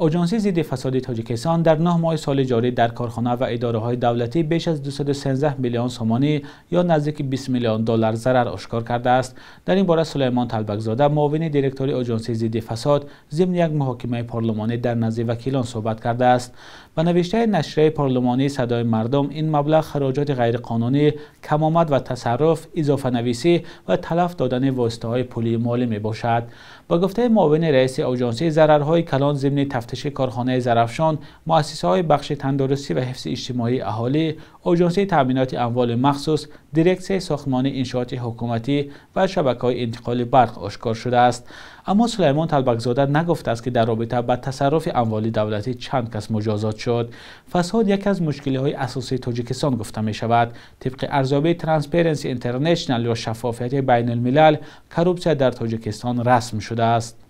Оҷонсии зидди фасоди Тоҷикистон дар 9 моҳи соли ҷорӣ дар корхона ва идораҳои давлатӣ беш аз 213 миллион сомонӣ ё наздики 20 миллион доллар зарар ошкор кардааст. Дар ин бора Сулаймон Талбакзода, муовини директори Оҷонсии зидди фасод, зимни як муҳокимаи парлумонӣ дар назди вакилон суҳбат кардааст. Ба навиштаи нашрияи парлумонии Садои мардум, ин маблағ харҷоти ғайриқонунӣ, камомад ва тасарруф, илованависӣ ва талаф додани воситаҳои пулии молӣ мебошад. Ба гуфтаи муовини раиси оҷонсӣ, зарарҳои калон зимни тафтиши корхонаи Зарафшон, муассисаҳои бахши тандурустӣ ва ҳифзи иҷтимоии аҳолӣ, Оҷонсии таъминоти амволи махсус, дирексияи сохтмони иншооти ҳукуматӣ ва шабакаҳои интиқоли барқ ошкор шудааст. Аммо Сулаймон Талбакзода нагуфтааст, ки дар робита ба тасарруфи амволи давлатӣ чанд кас муҷозот шуд. Фасод яке аз мушкилиҳои асосии Тоҷикистон гуфта мешавад. Тибқи арзёбии Transparency International ё шаффофияти байналмилал, коррупсия дар Тоҷикистон расм шудааст.